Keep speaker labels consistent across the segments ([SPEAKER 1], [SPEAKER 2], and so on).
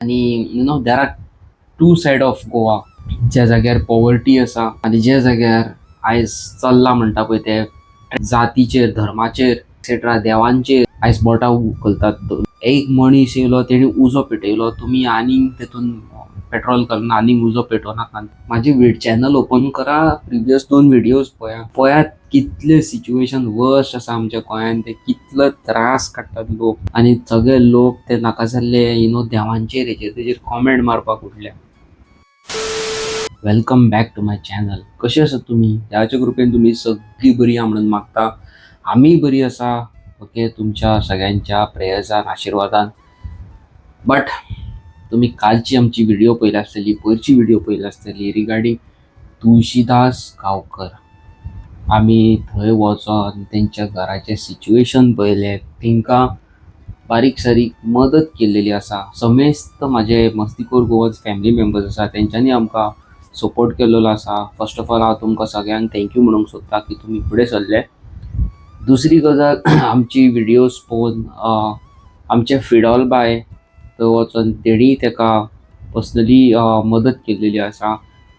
[SPEAKER 1] आनी there are two side of Goa. ज्या जाग्यार पॉवर्टी आसा आनी ज्या जाग्यार आयज चल्लां म्हणटा पळय ते जातीचेर, धर्माचेर, एक्सेट्रा, देवांचेर आयज बोटां उखलतात. एक मनीस येयलो, तेणी उजो पेटयलो, तुमी आनीक तेतून पेट्रोल घालून आनीक उजो पेटोवनाका. म्हाजे चॅनल ओपन करा, प्रिवियस दोन व्हिडियोज पळया. पळयात कितले सिच्युएशन वर्स्ट आसा आमच्या गोंयान, ते कितलो त्रास काडटात लोक आनी सगळे लोक ते नाका जाल्ले देवांचेर हेजेर तेजेर कॉमेंट मारपाक उठल्या. Welcome back to my channel. कशें आसात तुमी? देवाच्या कृपेन तुमी सगळीं बरी आहा म्हणून मागता. आमी बरी आसा, ओके, तुमच्या सगळ्यांच्या प्रेयर्सान, आशिर्वादान. बट तुमी कालची आमची व्हिडिओ पळयल्या आसतली, पयरची व्हिडिओ पळयली आसतली रिगार्डींग तुळशीदास गांवकर. आमी थंय वचोन तेंच्या घराचें सिच्युएशन पळयलें, तेंकां बारीक सारीक मदत केल्लेली आसा. समेस्त म्हाजे मस्तीखोर गोवन्स फॅमिली मेंबर्स आसा, तेंच्यांनी आमकां सपोर्ट केल्लो आसा. फर्स्ट ऑफ ऑल हांव तुमकां सगळ्यांक thank you म्हणूंक सोदता की तुमी फुडें सरले. दुसरी गजाल, आमची व्हिडियोज पळोवन आमचे फिडॉल बाय थंय वचोन तेणी तेका पर्सनली मदत केल्लेली आसा.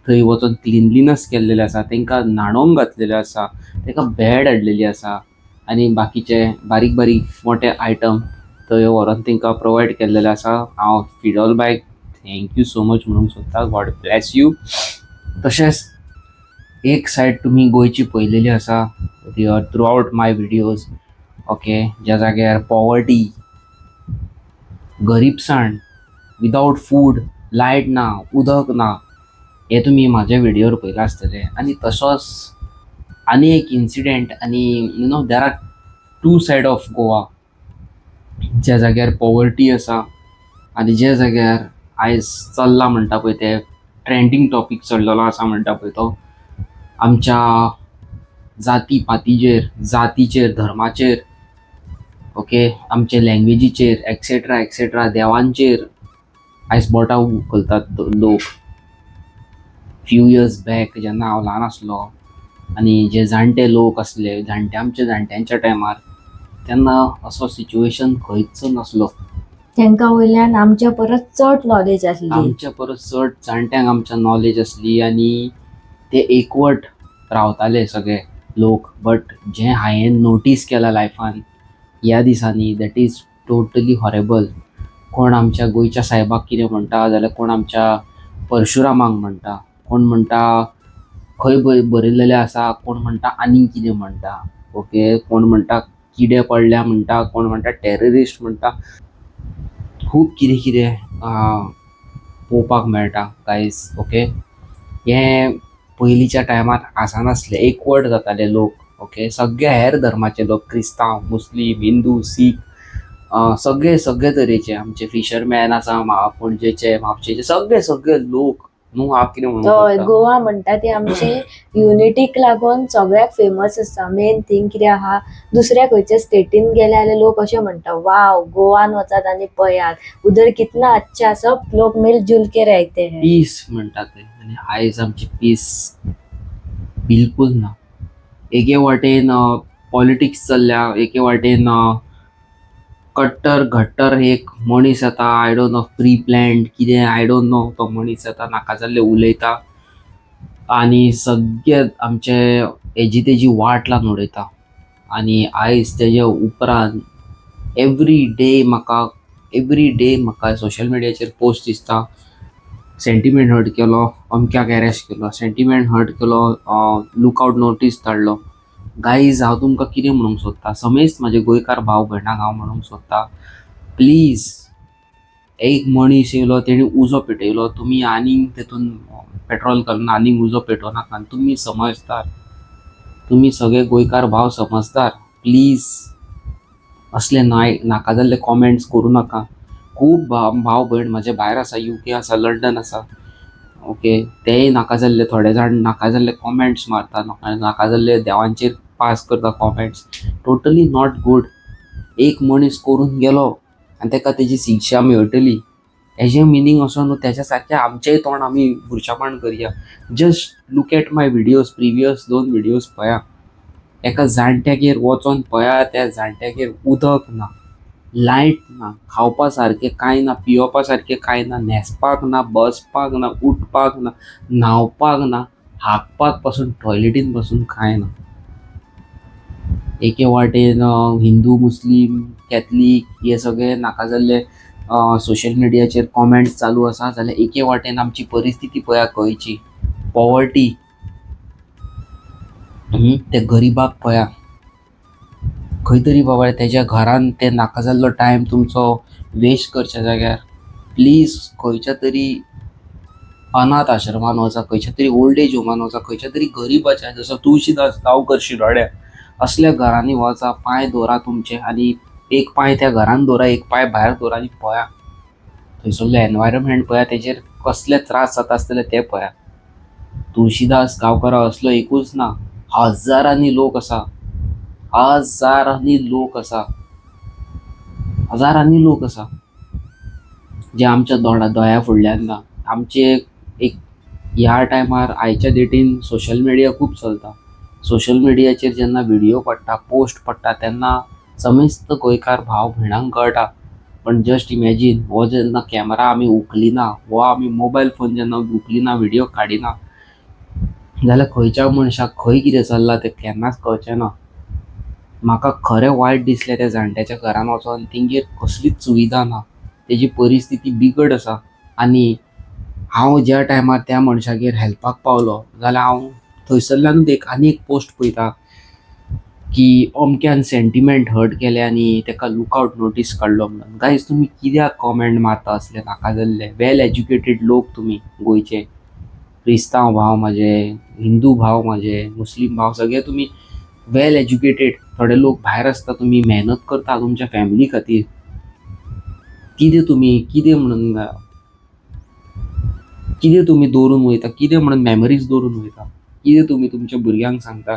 [SPEAKER 1] थंय वचोन क्लिनलीनस केल्लेलें आसा, तेंकां न्हाणोवंक घातलेलें आसा, तेका बेड हाडलेली आसा आनी बाकीचे बारीक बारीक मोठे आयटम थंय व्हरोन तेंकां प्रोवायड केल्लेले आसा. हांव फिडॉल बायक thank you so much म्हणूंक सोदता. God bless you. तशेंच एक सायड तुमी गोंयची पळयलेली आसा through out my videos, okay, ज्या जाग्यार पॉवर्टी, गरीबसाण, विदावट फूड, लायट ना, उदक ना, हे तुमी म्हाज्या व्हिडियोर पळयलां आसतलें. आनी तसोच आनी एक इन्सिडेंट आनी there are two side of Goa. ज्या जाग्यार पॉवर्टी आसा आनी ज्या जाग्यार आयज चल्लां म्हणटा पळय ते ट्रेंडींग टॉपीक चल्लेलो आसा म्हणटा पळय तो आमच्या जाती पातीचेर, जातीचेर, धर्माचेर, ओके, आमचे लँग्वेजीचेर, एक्सेट्रा एक्सेट्रा, देवांचेर आयज बोटां उखलतात लोक. फ्यू इयर्स बॅक जेन्ना हांव ल्हान आसलो आनी जे जाणटे लोक आसले, जाणटे आमच्या जाणट्यांच्या टायमार, तेन्ना असो सिच्युएशन खंयच नासलो.
[SPEAKER 2] तांकां वयल्यान आमच्या परस चड नॉलेज आसली.
[SPEAKER 1] आमच्या परस चड जाणट्यांक आमच्या नॉलेज आसली आनी ते एकवट रावताले सगळे लोक. बट जें हांवें नोटीस केलां लायफान ह्या दिसांनी, that is totally horrible. कोण आमच्या गोंयच्या सायबाक कितें म्हणटा जाल्यार कोण आमच्या परशुरामाक म्हणटा, कोण म्हणटा खंय बरयलेलें आसा, कोण म्हणटा आनीक कितें म्हणटा, ओके, कोण म्हणटा किडे पडल्या म्हणटा, कोण म्हणटा टेररिस्ट म्हणटा. खूब कितें कितें पळोवपाक मेळटा गायज, ओके. हें पयलींच्या टायमार आसनासलें. एकवट जाताले लोक, ओके, सगळे हेर धर्माचे लोक, क्रिस्तांव, मुस्लीम, हिंदू, सीख, सगळे सगळे तरेचे आमचे फिशरमॅन आसा पणजेचे, म्हापशेचे, सगळे सगळे लोक न्हू. हांव कितें म्हणूंक
[SPEAKER 2] हय.
[SPEAKER 1] सोदता?
[SPEAKER 2] गोवा म्हणटा ती आमची युनिटीक लागून सगळ्याक फेमस आसा. मेन थींग कितें आहा, दुसऱ्या खंयच्या स्टेटीन गेले जाल्यार लोक अशें म्हणटा, वाव, गोवान वचात आनी पळयात, उधर कितना अच्छा, सब लोग मिलजुल के रहते हैं.
[SPEAKER 1] पीस म्हणटा ते आनी आयज आमची पीस बिलकूल ना. एके वाटेन पॉलिटिक्स चल्ल्या, एके वाटेन कट्टर घट्टर एक मनीस येता, I don't know pre planned कितें, I don't know, तो मनीस येता, नाका जाल्लें उलयता आनी सगळे आमचे हेजी तेजी वाट लावन उडयता. आनी आयज तेजे उपरांत एवरी डे म्हाका सोशल मिडियाचेर पोस्ट दिसता, सेंटिमेंट हर्ट केलो, अमक्याक एरेस्ट केलो, सेंटिमेंट हर्ट केलो, लुकआउट नोटीस धाडलो. गायज, हांव तुमकां कितें म्हणूंक सोदता, समेस्त म्हाजे गोंयकार भाव भयणांक हांव म्हणूंक सोदता, प्लीज, एक मनीस येयलो, तेणी उजो पेटयलो, तुमी आनीक तेतून पेट्रोल घालून आनीक उजो पेटोवनाका. तुमी समजदार, तुमी सगळे गोंयकार भाव समजदार. प्लीज असले नाय नाका जाल्ले कॉमेंट्स करूं नाका. खूब भाव भयण म्हाजे भायर आसा, युके आसा, लंडन आसा, ओके, तेय नाका जाल्ले, थोडे जाण नाका जाल्ले कॉमेंट्स मारता, नाका जाल्ले देवांचेर पास करता कॉमेंट्स. Totally not good. एक मनीस करून गेलो आनी ताका तेजी शिक्षा मेळटली, हेजें मिनींग असो न्हू तेज्या सारकें आमचेंय तोंड आमी बुरशेपण करया. Just look at my videos, previous दोन व्हिडियोज पळया. एका जाणट्यागेर वचोन पळया, त्या जाणट्यागेर उदक ना. लायट ना, खावपा सारकें कांय ना, पियोपा सारकें कांय ना, न्हेसपाक ना, बसपाक ना, उठपाक ना, न्हांवपाक ना, हागपाक पासून टॉयलेटीन पासून कांय ना. एके वाटेन हिंदू मुस्लीम कॅथलीक हे सगळे नाका जाल्ले सोशल मिडियाचेर कॉमेंट्स चालू आसा, जाल्यार एके वाटेन आमची परिस्थिती पळया गोंयची, पॉवर्टी, ते गरिबाक पळया खंय तरी बाबा तेज्या घरान ते नाका जाल्लो टायम तुमचो वेस्ट करच्या जाग्यार प्लीज खंयच्या तरी अनाथ आश्रमान वचा, खंयच्या तरी ओल्ड एज होमान वचा, खंयच्या तरी गरिबाच्या, जसो तुळशीदास गांवकर शिरोड्या असल्या घरांनी वचा, पांय दवरा तुमचे आनी एक पांय त्या घरान दवरा, एक पांय भायर दवरा आनी पळया थंयसरलो एनवायरमेंट पळया, तेजेर कसले त्रास जाता आसतले ते पळया. तुळशीदास गांवकर असलो एकूच ना, हजारांनी लोक आसा, हजारांनी लोक आसा, हजारांनी लोक आसा जे आमच्या दोळ्या फुडल्यान ना. आमचे एक ह्या टायमार आयच्या डेटीन सोशल मिडिया खूब चलता. सोशल मिडियाचेर जेन्ना व्हिडियो पडटा, पोस्ट पडटा, तेन्ना समेस्त गोंयकार भाव भयणांक कळटा. पण जस्ट इमॅजीन, हो जेन्ना कॅमेरा आमी उखलिना, हो आमी मोबायल फोन जेन्ना उखलिना, व्हिडियो काडिना जाल्यार खंयच्या मनशाक खंय कितें चल्लां तें केन्नाच कळचें ना. म्हाका खरें वायट दिसलें त्या जाणट्याच्या घरान वचोन, तेंगेर कसलीच सुविधा ना, तेजी परिस्थिती बिकट आसा. आनी हांव ज्या टायमार त्या मनशागेर हेल्पाक पावलो जाल्यार हांव थंयसरल्यानूच एक आनी एक पोस्ट पळयता की अमक्यान सेंटिमेंट हर्ट केले आनी तेका लुकआवट नोटीस काडलो म्हणून. गायज, तुमी कित्याक कॉमेंट मारता असले नाका जाल्ले? वेल एज्युकेटेड लोक तुमी गोंयचे, क्रिस्तांव भाव म्हाजे, हिंदू भाव म्हाजे, मुस्लीम भाव, सगळे तुमी वेल एज्युकेटेड. थोडे लोक भायर आसता, तुमी मेहनत करता तुमच्या फॅमिली खातीर. कितें तुमी कितें म्हणून कितें तुमी दवरून वयता, कितें म्हणून मेमरीज दवरून वयता, कितें तुमी तुमच्या भुरग्यांक सांगता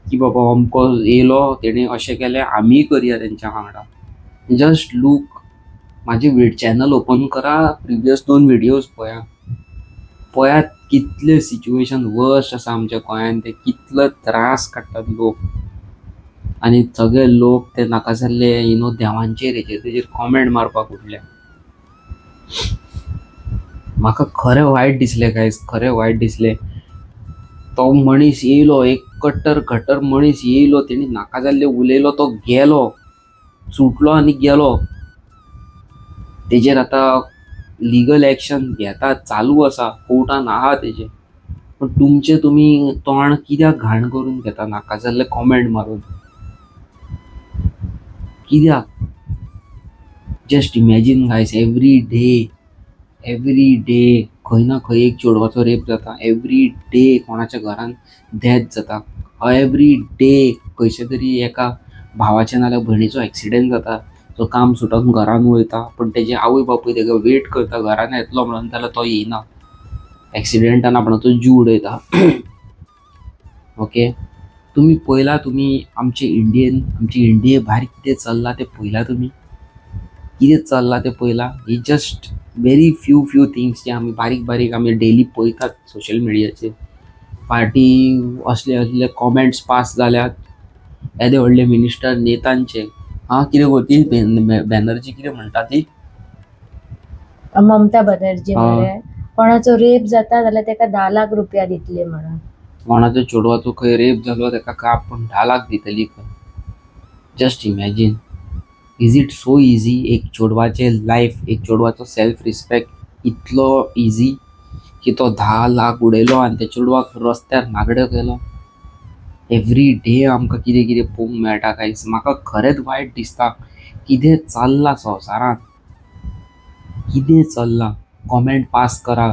[SPEAKER 1] की बाबा अमको येयलो तेणें अशें केलें, आमीय करया तेंच्या वांगडा. जस्ट लूक, म्हाजें चॅनल ओपन करा, प्रिवियस 2 व्हिडियोज पळया, पळयात कितले सिच्युएशन वर्स्ट आसा आमच्या गोंयान, ते कितले त्रास काडटात लोक. आनी सगळे लोक ते नाका जाल्ले देवांचेर हेजेर तेजेर कॉमेंट मारपाक उठले. म्हाका खरें वायट दिसलें गायज, खरें वायट दिसलें. तो मनीस येयलो, एक कट्टर घटर मनीस येयलो, तेणी नाका जाल्ले उलयलो, तो गेलो, सुटलो आनी गेलो. तेजेर आतां लिगल एक्शन घेता, चालू आसा, कोर्टान आहा तेजें. पण तुमचें तुमी तोंड कित्याक घाण करून घेता नाका जाल्ले कॉमेंट मारून कित्याक? Just imagine guys, every day, every day खंय ना खंय एक चेडवाचो रेप जाता, एवरी डे कोणाच्या घरान डेथ जाता, एवरी डे खंयच्या तरी एका भावाच्या नाल्यार भयणीचो एक्सिडेंट जाता, तो काम सुटोन घरान वयता, पूण तेजे आवय बापूय तेका वेट करता घरान येतलो म्हणून, जाल्यार तो येयना, एक्सिडेंटान आपणाचो जीव उडयता. ओके, तुमी पळयला, तुमी आमचे इंडियेन, आमचे इंडिये भायर कितें चल्लां तें पळयलां तुमी, कितें चल्लां तें पळयलां. ही just very few few things जे आमी बारीक बारीक आमी डेली पळयतात सोशल मिडियाचेर. फाटीं असले असले कॉमेंट्स पास जाल्यात येदे व्हडले मिनिस्टर नेतांचे. आं, कितें गो ती बॅनर्जी कितें म्हणटा ती,
[SPEAKER 2] ममता बनर्जी मरे, कोणाचो रेप जाता जाल्यार तेका 10 लाख रुपया दितले म्हणून.
[SPEAKER 1] कोणाचो चेडवाचो खंय रेप जालो तेका काय आपूण 10 लाख दितली खंय. Just imagine, is it so easy? एक चेडवाचें लायफ, एक चेडवाचो सेल्फ रिस्पेक्ट इतलो इजी की तो 10 लाख उडयलो आनी त्या चेडवाक रस्त्यार नागडो केलो. एवरी डे आमकां कितें कितें पळोवंक मेळटा गायज. म्हाका खरेंच वायट दिसता कितें चल्लां संवसारांत, कितें चल्लां. कॉमेंट पास करा,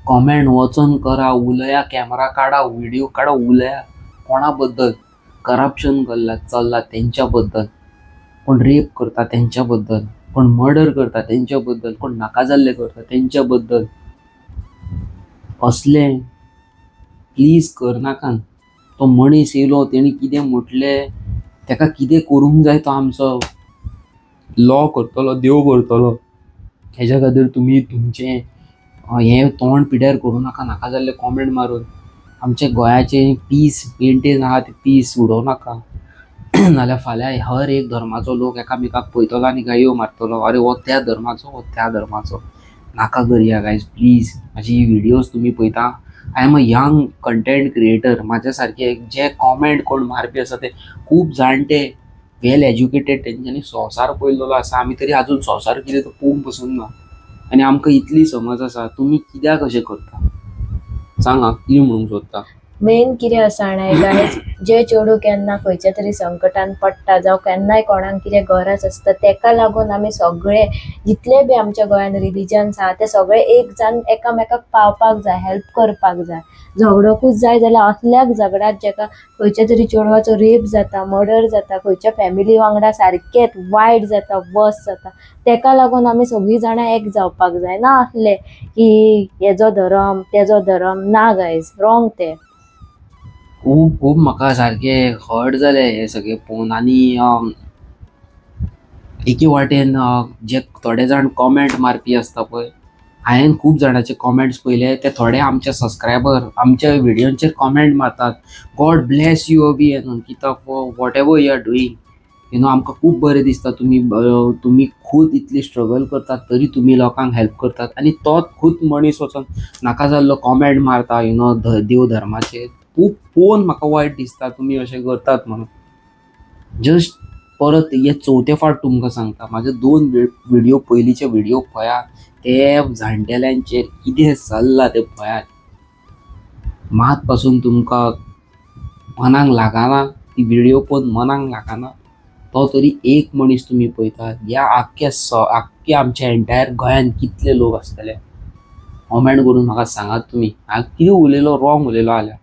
[SPEAKER 1] कॉमेंट वचोन करा, उलया, कॅमेरा काडा, व्हिडियो काडा, उलया कोणा बद्दल करप्शन चल्लां तेंच्या बद्दल, कोण रेप करता तेंच्या बद्दल, कोण मर्डर करता तेंच्या बद्दल, कोण नाका जाल्ले करता तेंच्या बद्दल. असलें प्लीज करनाकात. तो मनीस येयलो, तेणी कितें म्हटलें, तेका कितें करूंक जाय तो आमचो लॉ करतलो, देव करतलो. हेज्या खातीर तुमी तुमचें हें तोंड पिड्यार करूं नाका नाका जाल्ले कॉमेंट मारून. आमच्या गोंयाचें पीस मेंटेन आहा तें पीस उडोवं नाका. नाल्यार फाल्यां हर एक धर्माचो लोक एकामेकाक पळयतलो आनी गाळयो मारतलो, अरे हो त्या धर्माचो, हो त्या धर्माचो. नाका करया गायज, प्लीज. म्हाजी ही व्हिडियोज तुमी पळयता. I am a young content creator. म्हाज्या सारके जे कॉमेंट कोण मारपी आसा ते खूब जाणटे, वेल एज्युकेटेड, तेंच्यांनी संवसार पळयल्लो आसा. आमी तरी आजून संवसार कितें तो पळोवंक पसून ना आनी आमकां इतली समज आसा. तुमी कित्याक अशें करता, सांगा, कितें म्हणूंक सोदता?
[SPEAKER 2] मेन कितें आसा जाणा गायज, जे चेडूं केन्ना खंयच्या तरी संकटान पडटा जावं केन्नाय कोणाक कितें गरज आसता, तेका लागून आमी सगळे जितले बी आमच्या गोंयान रिलीजन्स आहा ते सगळे एक जावन एकामेकाक पावपाक जाय, हेल्प करपाक जाय. झगडोकूच जाय जाल्यार असल्याक झगडात जेका खंयच्या तरी चेडवाचो रेप जाता, मर्डर जाता, खंयच्या फॅमिली वांगडा सारकेंच वायट जाता, वर्स जाता, तेका लागून आमी सगळीं जाणां एक जावपाक जाय. ना असलें की हेजो धर्म तेजो धर्म ना गायज, रॉंग तें.
[SPEAKER 1] खूब खूब म्हाका सारकें हर्ट जालें हें सगळें पळोवन. आनी एके वाटेन जे थोडे जाण कॉमेंट मारपी आसता पळय, हांवें खूब जाणांचे कॉमेंट्स पळयले. ते थोडे आमचे सबस्क्रायबर आमच्या व्हिडियोंचेर कॉमेंट मारतात, "God bless you Abhi and Ankita for whatever you are doing. आमकां खूब बरें दिसता, तुमी खूद इतली स्ट्रगल करतात तरी तुमी लोकांक हेल्प करतात." आनी तोच खूद मनीस वचोन नाका जाल्लो कॉमेंट मारता देव धर्माचेर. खूब पळोवन म्हाका वायट दिसता तुमी अशें करतात म्हणून. जस्ट परत हे चवथे फावट तुमकां सांगता, म्हाजे दोन व्हिडियो पयलींचे व्हिडियो पळयात, ते जाणटेल्यांचेर कितें चल्लां तें पळयात. मात पासून तुमकां मनाक लागना ती व्हिडियो पळोवन, मनाक लागना तो तरी एक मनीस तुमी पळयतात. ह्या आख्ख्या आमच्या एंटायर गोंयान कितले लोक आसतले, कॉमेंट करून म्हाका सांगात तुमी हांव कितें उलयलो, रॉंग उलयलो जाल्यार.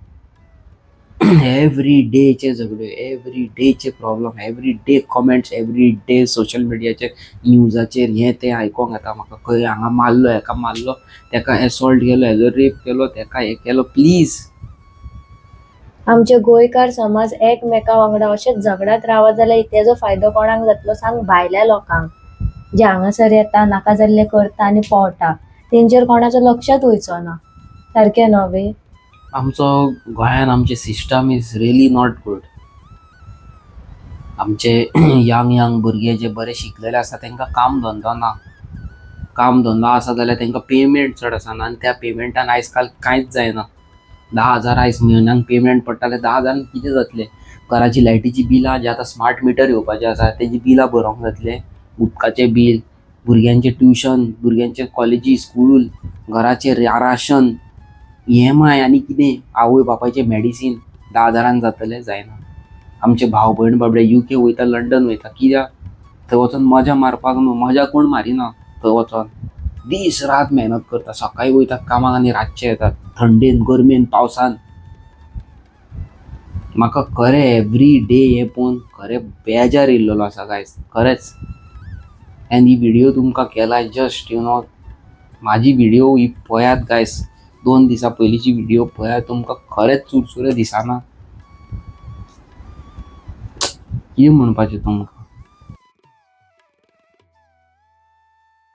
[SPEAKER 1] एवरी डेचे झगड्यो, एवरी डेचे problem, every day comments, every day social मिडियाचेर न्यूजाचेर हें तें आयकोंक येता म्हाका. खंय हांगा मारलो, हेका मारलो, तेका एसॉल्ट केलो, हेजो रेप केलो, तेका हें केलो. प्लीज.
[SPEAKER 2] आमचे गोंयकार समाज एकमेका वांगडा अशेंच झगडत रावत जाल्यार तेजो फायदो कोणाक जातलो सांग? भायल्या लोकांक, जे हांगासर येता, नाका जाल्लें करता आनी पोवता. तेंचेर कोणाचो लक्षात वयचो ना. सारकें न्हू बी?
[SPEAKER 1] आमचो गोंयान आमचे system is really not good. आमचे यंग यंग भुरगे जे बरे शिकलेले आसा तांकां काम धंदो ना. काम धंदो आसा जाल्यार तांकां पेमेंट चड आसना आनी त्या पेमेंटान आयज काल कांयच जायना. 10,000 आयज म्हयन्याक पेमेंट पडटा जाल्यार 10,000न कितें जातलें? घराची लायटीची बिलां, जे आतां स्मार्ट मिटर येवपाचें आसा, तेजी बिलां भरोंक जातलें, उदकाचें बील, भुरग्यांचें ट्युशन, भुरग्यांचे कॉलेजी स्कूल, घराचें राशन, ईएमआय आनी कितें, आवय बापायचें मेडिसीन, 10,000न जातलें? जायना. आमचे भाव भयण बाबडे युके वयता, लंडन वयता, कित्याक? थंय वचोन मजा मारपाक न्हू. मजा कोण मारिना थंय वचोन. दीस रात मेहनत करता. सकाळी वयतात कामाक आनी रातचे येतात, थंडेन, गरमेन, पावसान. म्हाका खरें एवरी डे हें पळोवन खरें बेजार येयल्लो आसा गायज, खरेंच. एंड ही व्हिडियो तुमकां केला जस्ट म्हाजी व्हिडियो ही पळयात गायज, 2 दिसां पयलींची व्हिडियो पळयात, तुमकां खरेंच चुरचुरे दिसना. कितें म्हणपाचें तुमकां?